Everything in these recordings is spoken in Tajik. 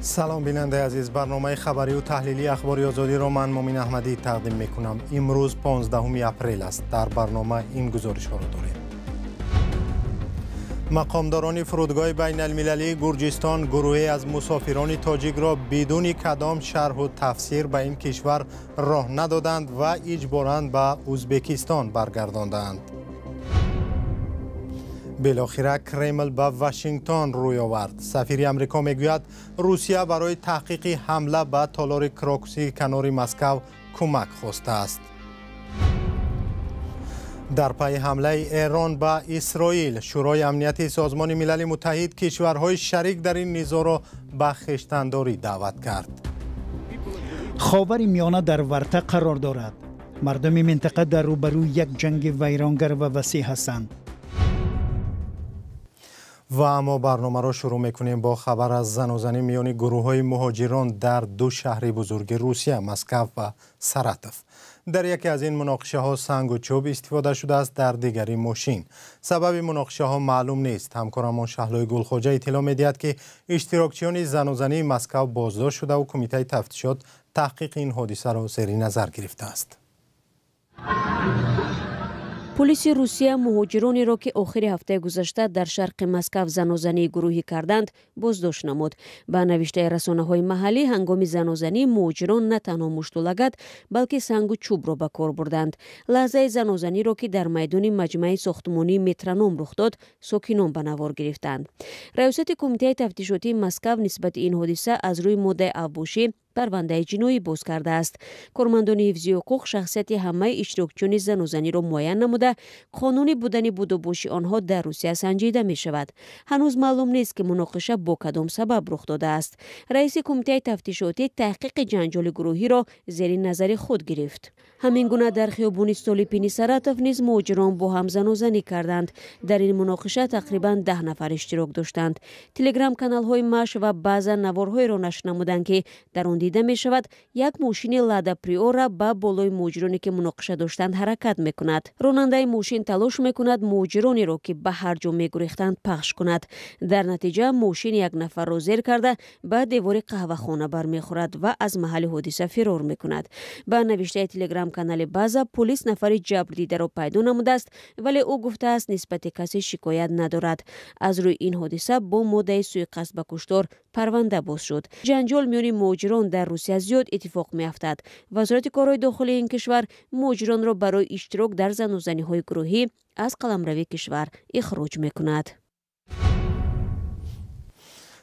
Салом, бинандаи азиз. Барномаи хабарию таҳлилии Ахбори Озодиро ман, Мумин Аҳмадӣ, тақдим мекунам. Имрӯз 15 апрел аст. Дар барнома ин гузоришҳоро дорем. Мақомдорони фурудгоҳи байналмилалии Гурҷистон гурӯҳе аз мусофирони тоҷикро бидуни кадом шарҳу тафсир ба ин кишвар роҳ надоданд ва иҷборан ба Ӯзбекистон баргардонданд. Билохира Кремл ба Вашингтон рӯй овард. Сафири Амрико мегӯяд, Русия барои таҳқиқи ҳамла ба толори Крокуси канори Москав кӯмак хостааст. Дар пайи ҳамлаи Эрон ба Исроил, Шӯрои Амнияти Созмони Милали Муттаҳид кишварҳои шарик дар ин низоъро ба хештандорӣ даъват кард. Ховари Миёна дар варта қарор дорад. Мардуми минтақа дар рӯбарӯи як ҷанги вайронгар ва васеъ ҳастанд. Ва мо барномаро шурӯъ мекунем бо хабар аз занозанӣ миёни гурӯҳҳои муҳоҷирон дар ду шаҳри бузурги Русия, Москав ва Саратов. Дар яке аз ин муноқишаҳо сангу чӯб истифода шудааст, дар дигари мошин. Сабаби муноқишаҳо маълум нест. Ҳамкорамон Шаҳлои Гулхоҷа иттилоъ медиҳад, ки иштирокчиёни занозании Москав боздошт шудаву Кумитаи тафтишот таҳқиқи ин ҳодисаро зери назар гирифтааст. Полиси Русия муҳоҷиронеро, ки охири ҳафтаи гузашта дар шарқи Москав занозании гурӯҳӣ карданд, боздошт намуд. Ба навиштаи расонаҳои маҳаллӣ, ҳангоми занозанӣ муҳоҷирон на танҳо мушту лагат, балки сангу чӯбро ба кор бурданд. Лаҳзаи занозаниро, ки дар майдони маҷмааи сохтмонии Метроном рух дод, сокинон ба навор гирифтанд. Раёсати Кумитаи тафтишотии Москав нисбати ин ҳодиса аз рӯи моддаи авбошӣ парвандаи ҷиноӣ боз кардааст. Кормандони ҳифзи ҳуқуқ шахсияти ҳамаи иштирокчиёни занозаниро муайян намуда, қонунӣ будани будубоши онҳо дар Русия санҷида мешавад. Ҳанӯз маълум нест, ки муноқиша бо кадом сабаб рух додааст. Раиси Кумитаи тафтишотӣ таҳқиқи ҷанҷоли гурӯҳиро зери назари худ гирифт. Ҳамин гуна дар хиёбони Столипини Саратов низ муҳоҷирон бо ҳам занозанӣ карданд. Дар ин муноқиша тақрибан 10 нафар иштирок доштанд. Телеграм каналҳои Маш ва Баъзан наворҳоеро нашр намуданд, ки дар он дида мешавад, як мошини Лада Приора ба болои муҳоҷироне, ки муноқиша доштанд, ҳаракат мекунад. Ронандаи мошин талош мекунад муҳоҷиронеро, ки ба ҳар ҷо мегурехтанд, пахш кунад. Дар натиҷа мошин як нафарро зер карда, ба девори қаҳвахона бармехӯрад ва аз маҳалли ҳодиса фирор мекунад. Ба навиштаи телеграм канали База, полис нафари ҷабрдидаро пайдо намудааст, вале ӯ гуфтааст, нисбати касе шикоят надорад. Аз рӯи ин ҳодиса бо моддаи суиқасд ба куштор парванда боз шуд. Ҷанҷол миёни муҳоҷирон дар Русия зиёд иттифоқ меафтад. Вазорати корҳои дохилии ин кишвар муҳоҷиронро барои иштирок дар занозаниҳои гурӯҳӣ аз қаламрави кишвар ихроҷ мекунад.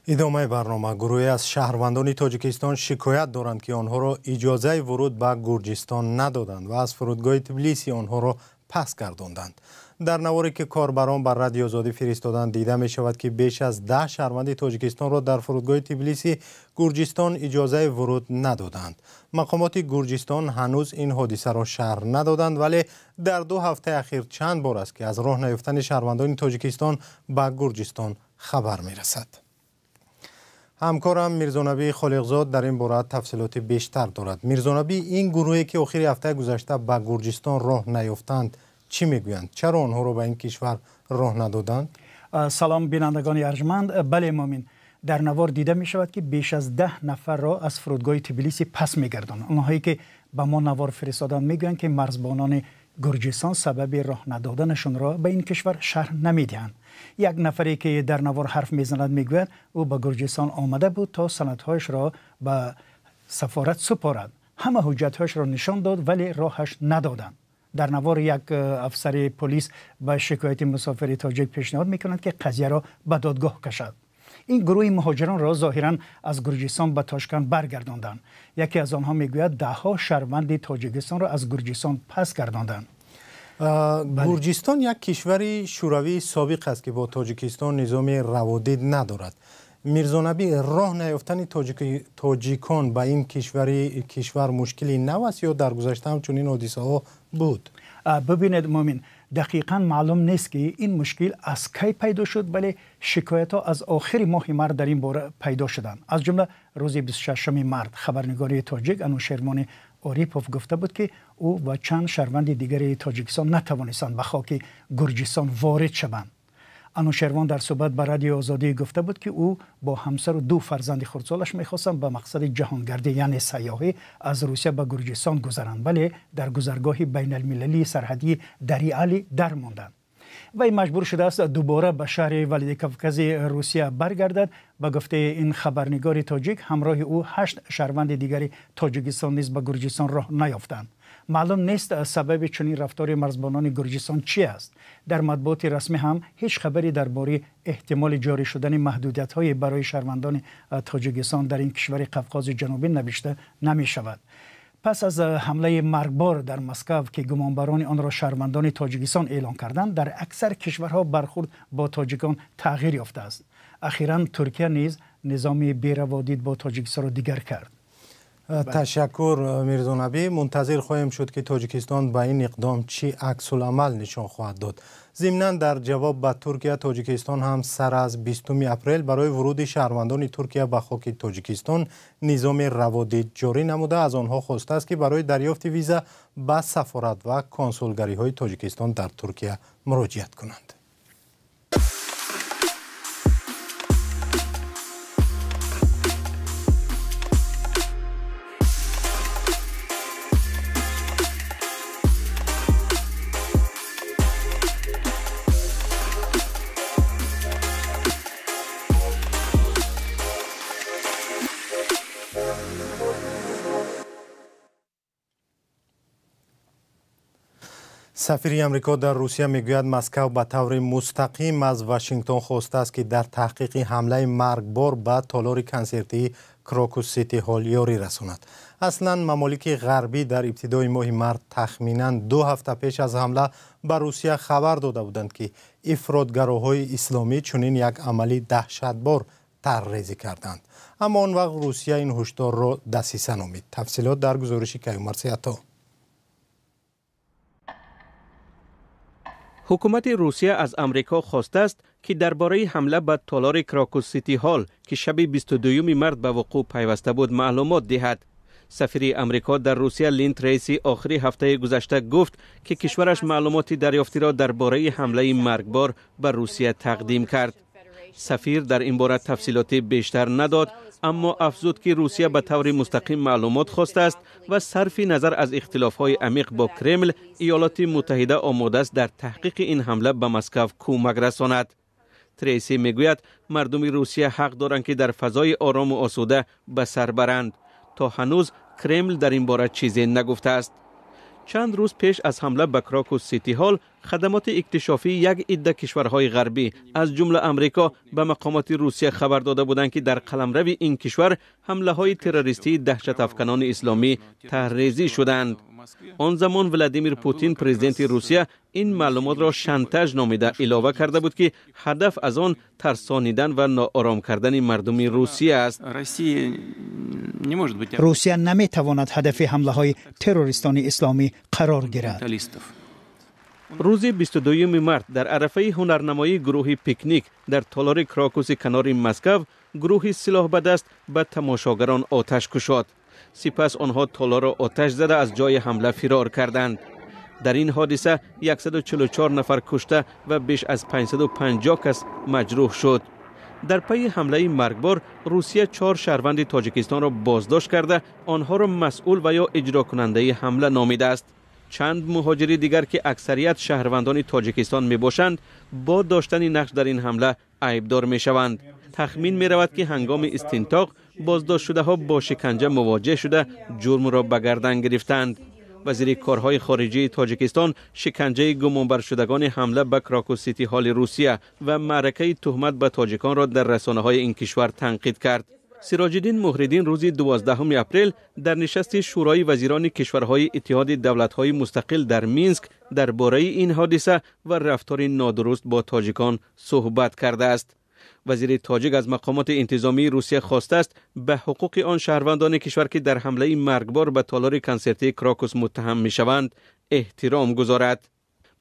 Идомаи барнома. Гурӯҳе аз шаҳрвандони Тоҷикистон шикоят доранд, ки онҳоро иҷозаи вуруд ба Гурҷистон надоданд ва аз фурудгоҳи Тбилиси онҳоро пас гардонданд. Дар наворе, ки корбарон ба Радиои Озодӣ фиристоданд, дида мешавад, ки беш аз 10 шаҳрванди Тоҷикистонро дар фурудгоҳи Тбилиси Гурҷистон иҷозаи вуруд надоданд. Мақомоти Гурҷистон ҳанӯз ин ҳодисаро шарҳ надоданд, вале дар 2 ҳафтаи ахир чанд бор аст, ки аз роҳ наёфтани шаҳрвандони Тоҷикистон ба Гурҷистон хабар мерасад. Ҳамкорам Мирзонабӣ Холиқзод дар ин бора тафсилоти бештар дорад. Мирзонабӣ, ин гурӯҳе, ки охири ҳафтаи гузашта ба Гурҷистон роҳ наёфтанд, чӣ мегӯянд? Чаро онҳоро ба ин кишвар роҳ надоданд? Салом, бинандагони арҷманд. Бале, Мумин, дар навор дида мешавад, ки беш аз 10 нафарро аз фурудгоҳи Тбилиси пас мегардонанд. Онҳое, ки ба мо навор фиристоданд, мегӯянд, ки марзбонони Гурҷистон сабаби роҳ надоданашонро ба ин кишвар шарҳ намедиҳанд. Як нафаре, ки дар навор ҳарф мезанад, мегӯяд, ӯ ба Гурҷистон омада буд, то санадҳояшро ба сафорат супорад. Ҳама ҳуҷҷатҳояшро нишон дод, вале роҳаш надоданд. Дар навор як афсари полис ба шикояти мусофири тоҷик пешниҳод мекунад, ки қазияро ба додгоҳ кашад. Ин гурӯҳи муҳоҷиронро зоҳиран аз Гурҷистон ба Тошканд баргардонданд. Яке аз онҳо мегӯяд, даҳҳо шаҳрванди Тоҷикистонро аз Гурҷистон пас гардонданд. Гурҷистон як кишвари шӯравии собиқ аст, ки бо Тоҷикистон низоми раводид надорад. Мирзонабӣ, роҳ наёфтани тоҷикон ба ин кишвар мушкили нав аст ё дар гузашта ҳам чунин ҳодисаҳо буд? Бибинед, Мумин, дақиқан маълум нест, ки ин мушкил аз кай пайдо шуд, вале шикоятҳо аз охири моҳи март дар ин бора пайдо шуданд. Аз ҷумла рӯзи 26 март хабарнигори тоҷик Анушермони Орипов гуфта буд, ки ӯ ва чанд шаҳрванди дигари Тоҷикистон натавонистанд ба хоки Гурҷистон ворид шаванд. Анушервон дар суҳбат ба Радиои Озодӣ гуфта буд, ки ӯ бо ҳамсару ду фарзанди хурдсолаш мехостанд ба мақсади ҷаҳонгардӣ, яъне сайёҳӣ, аз Русия ба Гурҷистон гузаранд, вале дар гузаргоҳи байналмилалии сарҳадии Дариали дармонданд. Вай маҷбур шудааст дубора ба шаҳри Владикавкази Русия баргардад. Ба гуфтаи ин хабарнигори тоҷик, ҳамроҳи ӯ 8 шаҳрванди дигари Тоҷикистон низ ба Гурҷистон роҳ наёфтанд. Маълум нест сабаби чунин рафтори марзбонони Гурҷистон чи аст. Дар матбуоти расмӣ ҳам ҳеҷ хабаре дар бораи эҳтимоли ҷорӣ шудани маҳдудиятҳое барои шаҳрвандони Тоҷикистон дар ин кишвари Қавқози Ҷанубӣ навишта намешавад. Пас аз ҳамлаи маргбор дар Москав, ки гумонбарони онро шаҳрвандони Тоҷикистон эълон карданд, дар аксар кишварҳо бархурд бо тоҷикон тағйир ёфтааст. Ахиран Туркия низ низоми бераводид бо Тоҷикистонро дигар кард. Ташаккур, Мирзонабӣ. Мунтазир хоҳем шуд, ки Тоҷикистон ба ин иқдом чӣ аксуламал нишон хоҳад дод. Зимнан дар ҷавоб ба Туркия, Тоҷикистон ҳам сар аз 20 апрел барои вуруди шаҳрвандони Туркия ба хоки Тоҷикистон низоми раводид ҷорӣ намуда, аз онҳо хостааст, ки барои дарёфти виза ба сафорат ва консулгариҳои Тоҷикистон дар Туркия муроҷиат кунанд. Сафири Амрико дар Русия мегӯяд, Москав ба таври мустақим аз Вашингтон хостааст, ки дар таҳқиқи ҳамлаи маргбор ба толори консертии Крокус Сити Ҳол ёрӣ расонад. Аслан мамолики ғарбӣ дар ибтидои моҳи март, тахминан 2 ҳафта пеш аз ҳамла, ба Русия хабар дода буданд, ки ифротгароҳои исломӣ чунин як амали даҳшатбор тарҳрезӣ карданд. Аммо он вақт Русия ин ҳушдорро дасиса номид. Тафсилот дар гузориши Каюмар Сиато. Ҳукумати Русия аз Амрико хостааст, ки дар бораи ҳамла ба толори Крокус Сити Ҳол, ки шаби 22 март ба вуқӯъ пайваста буд, маълумот диҳад. Сафири Амрико дар Русия Лин Трейси охири ҳафтаи гузашта гуфт, ки кишвараш маълумоти дарёфтиро дар бораи ҳамлаи маргбор ба Русия тақдим кард. Сафир дар ин бора тафсилоти бештар надод, аммо афзуд, ки Русия ба таври мустақим маълумот хостааст ва сарфи назар аз ихтилофҳои амиқ бо Кремл, Иёлоти Муттаҳида омода аст дар таҳқиқи ин ҳамла ба Москав кӯмак расонад. Трейси мегӯяд, мардуми Русия ҳақ доранд, ки дар фазои орому осуда ба сар баранд. То ҳанӯз Кремл дар ин бора чизе нагуфтааст. Чанд рӯз пеш аз ҳамла ба Крокус Сити Ҳол, хадамоти иктишофии як идда кишварҳои ғарбӣ, аз ҷумла Амрико, ба мақомоти Русия хабар дода буданд, ки дар қаламрави ин кишвар ҳамлаҳои террористии даҳшатафканони исломӣ тарҳрезӣ шуданд. Он замон Владимир Путин, президенти Русия, ин маълумотро шантаж номида илова карда буд, ки ҳадаф аз он тарсонидан ва ноором кардани мардуми Русия аст. Русия наметавонад ҳадафи ҳамлаҳои террористони исломӣ қарор гирад. Рӯзи 22 март дар арафаи ҳунарнамоии гурӯҳи Пикник дар толори Крокуси канори Москав, гурӯҳи силоҳ ба даст ба тамошогарон оташ кушод. Сипас онҳо толорро оташ зада, аз ҷои ҳамла фирор карданд. Дар ин ҳодиса 144 нафар кушта ва беш аз 550 кас маҷрӯҳ шуд. Дар пайи ҳамлаи маргбор Русия 4 шаҳрванди Тоҷикистонро боздошт карда, онҳоро масъул ва ё иҷрокунандаи ҳамла номидааст. Чанд муҳоҷири дигар, ки аксарият шаҳрвандони Тоҷикистон мебошанд, бо доштани нақш дар ин ҳамла айбдор мешаванд. Тахмин меравад, ки ҳангоми истинтоқ боздоштшудаҳо бо шиканҷа мувоҷеҳ шуда, ҷурмро ба гардан гирифтанд. Вазири корҳои хориҷии Тоҷикистон шиканҷаи гумонбаршудагони ҳамла ба Крокус Сити Ҳоли Русия ва маъракаи туҳмат ба тоҷиконро дар расонаҳои ин кишвар танқид кард. Сироҷиддин Муҳриддин рӯзи 12 апрел дар нишасти Шӯрои вазирони кишварҳои Иттиҳоди давлатҳои мустақил дар Минск дар бораи ин ҳодиса ва рафтори нодуруст бо тоҷикон суҳбат кардааст. Вазири тоҷик аз мақомоти интизомии Русия хостааст ба ҳуқуқи он шаҳрвандони кишвар, ки дар ҳамлаи маргбор ба толори консертии Крокус муттаҳам мешаванд, эҳтиром гузорад.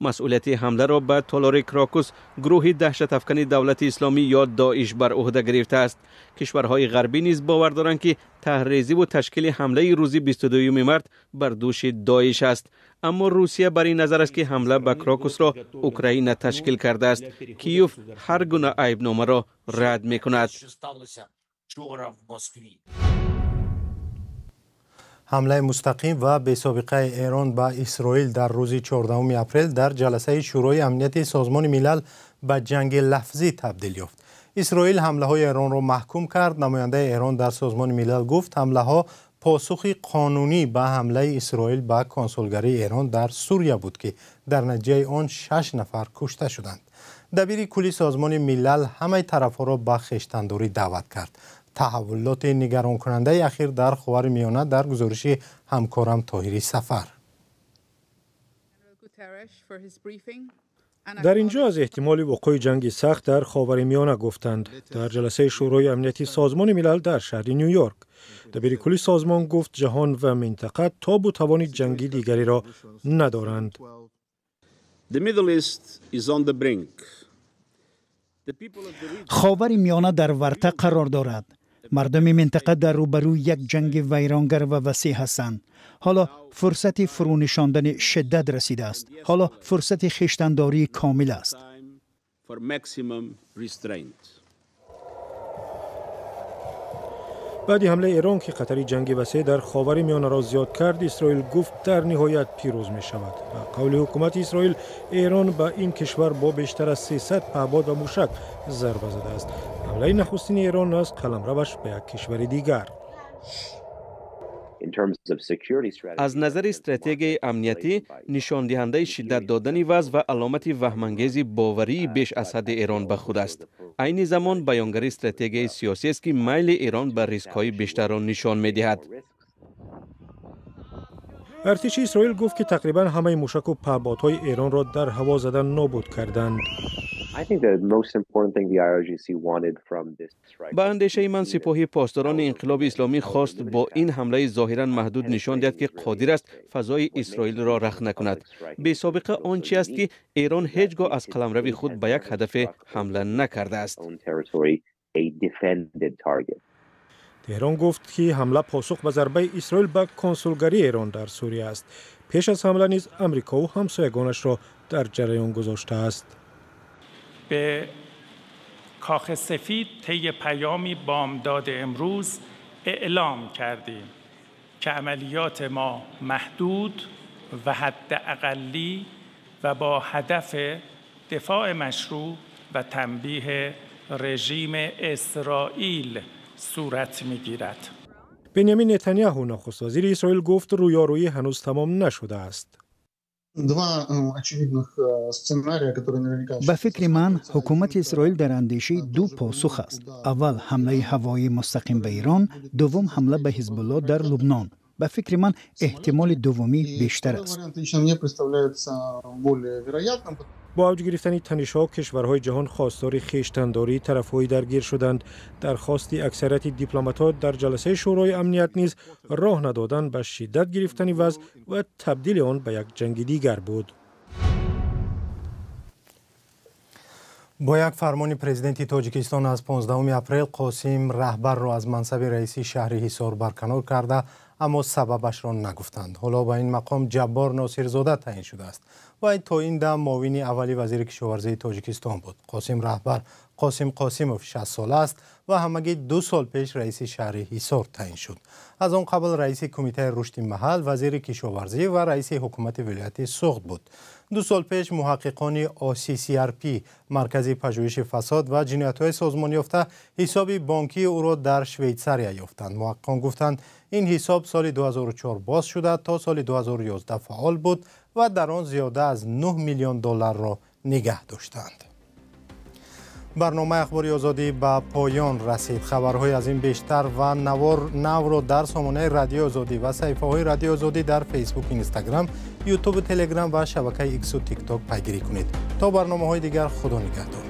Масъулияти ҳамларо ба толори Крокус гурӯҳи даҳшатафкани давлати исломӣ ё Доиш бар уҳда гирифтааст. Кишварҳои ғарбӣ низ бовар доранд, ки таҳрезӣ ва ташкили ҳамлаи рӯзи 22 март бар дӯши Доиш аст. Аммо Русия бар ин назар аст, ки ҳамла ба Крокусро Украина ташкил кардааст. Киев ҳар гуна айбномаро рад мекунад. Ҳамлаи мустақим ва бесобиқаи Эрон ба Исроил дар рӯзи 14 апрел дар ҷаласаи Шӯрои Амнияти Созмони Милал ба ҷанги лафзӣ табдил ёфт. Исроил ҳамлаҳои Эронро маҳкум кард. Намояндаи Эрон дар Созмони Милал гуфт, ҳамлаҳо посухи қонунӣ ба ҳамлаи Исроил ба консулгарии Эрон дар Сурия буд, ки дар натиҷаи он 6 нафар кушта шуданд. Дабири кулли Созмони Милал ҳамаи тарафҳоро ба хештандорӣ даъват кард. Таҳаввулоти нигаронкунандаи ахир дар Ховари Миёна дар гузориши ҳамкорам Тоҳири Сафар. Дар инҷо аз эҳтимоли вуқӯи ҷанги сахт дар Ховари Миёна гуфтанд. Дар ҷаласаи Шӯрои Амнияти Созмони Милал дар шаҳри Ню-Йорк дабири кулли созмон гуфт, ҷаҳон ва минтақа тобу тавони ҷанги дигареро надоранд. Ховари Миёна дар варта қарор дорад. Мардуми минтақа дар рӯбарӯи як ҷанги вайронгар ва васеъ ҳастанд. Ҳоло фурсати фурӯнишондани шиддат расидааст. Ҳоло фурсати хештандории комил аст. Баъди ҳамлаи Эрон, ки хатари ҷанги васеъ дар Ховари Миёнаро зиёд кард, Исроил гуфт дар ниҳоят пирӯз мешавад. Ба қавли ҳукумати Исроил, Эрон ба ин кишвар бо бештар аз 300 паҳбод ва мушак зарба задааст. Ҳамлаи нахустини Эрон аз қаламраваш ба як кишвари дигар. Аз назари стратегияи амниятӣ, нишондиҳандаи шиддат додани вазъ ва аломати ваҳмангези боварии беш аз ҳадди Эрон ба худ аст. Айни замон баёнгари стратегияи сиёсӣ аст, ки майли Эрон ба рискҳои бештарро нишон медиҳад. Артиши Исроил гуфт, ки тақрибан ҳамаи мушаку паҳбодҳои Эронро дар ҳаво зада нобуд карданд. Ба андешаи ман, сипоҳи посдорони инқилоби исломӣ хост бо ин ҳамлаи зоҳиран маҳдуд нишон диҳад, ки қодир аст фазои Исроилро рахт накунад. Бесобиқа он чи аст, ки Эрон ҳеҷ гоҳ аз қаламрави худ ба як ҳадафе ҳамла накардааст. Теҳрон гуфт, ки ҳамла посух ба зарбаи Исроил ба консулгарии Эрон дар Сурия аст. Пеш аз ҳамла низ Амрикову ҳамсоягонашро дар ҷараён гузоштааст. به کاخ سفید طی پیامی بامداد امروز اعلام کردیم که عملیات ما محدود و حد اقلی و با هدف دفاع مشروع و تنبیه رژیم اسرائیل صورت می‌گیرد. بنیامین نتانیاهو، نخست وزیر اسرائیل، گفت رویارویی هنوز تمام نشده است. Ба фикри ман, ҳукумати Исроил дар андешаи ду посух аст. Аввал ҳамлаи ҳавоии мустақим ба Эрон, дуввум ҳамла ба Ҳизбулло дар Лубнон. Ба фикри ман, эҳтимоли дуввумӣ бештар аст. Бо авҷ гирифтани танишҳо, кишварҳои ҷаҳон хостори хештандории тарафҳои даргир шуданд. Дархости аксарияти дипломатҳо дар ҷаласаи Шӯрои Амният низ роҳ надодан ба шиддат гирифтани вазъ ва табдили он ба як ҷанги дигар буд. Бо як фармони президенти Тоҷикистон аз 15 апрел Қосим Раҳбарро аз мансаби раиси шаҳри Ҳисор барканор карда, аммо сабабашро нагуфтанд. Ҳоло ба ин мақом Ҷаббор Носирзода таъин шудааст. Вай то ин дам муовини аввали вазири кишоварзии Тоҷикистон буд. Қосим Раҳбар Қосим Қосимов 60 сола аст ва ҳамагӣ 2 сол пеш раиси шаҳри Ҳисор таъин шуд. Аз он қабл раиси кумитаи рушди маҳал, вазири кишоварзӣ ва раиси ҳукумати вилояти Суғд буд. 2 сол пеш муҳаққиқони OCCRP, маркази пажӯҳиши фасод ва ҷиноятҳои созмонёфта, ҳисоби бонкии ӯро дар Швейтсария ёфтанд. Муҳаққиқон гуфтанд, ин ҳисоб соли 2004 боз шуда, то соли 2011 фаъол буд ва дар он зиёда аз 9 миллион долларро нигаҳ доштанд. Барномаи Ахбори Озодӣ ба поён расид. Хабарҳои аз ин бештар ва навро дар сомонаи Радиои Озодӣ ва саҳифаҳои Радиои Озодӣ дар Фейсбук, Инстаграм, Ютубу, Телеграм ва шабакаи Иксу Тикток пайгирӣ кунед. То барномаҳои дигар, Худо нигаҳдор.